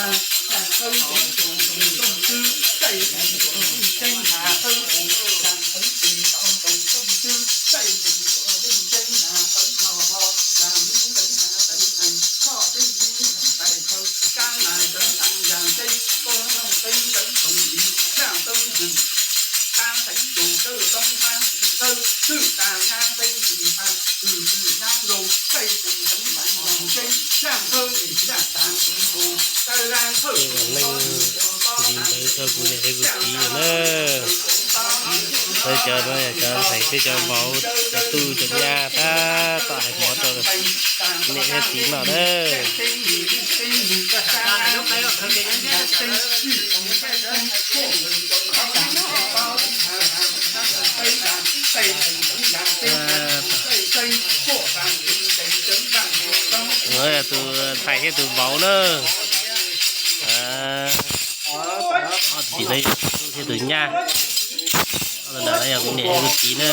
Neej li ntawd rau kuv niam thiab kuv txiv na. Lawv cov no yog cov ntxhais thiab cov vauv, cov tub cov nyab tab tom hais mov rau niam thiab txiv noj na. Tus ntxhais thiab tus vauv na. Tim no yog tus tub thiab tus nyab. Tus no yog kuv niam thiab kuv txiv na.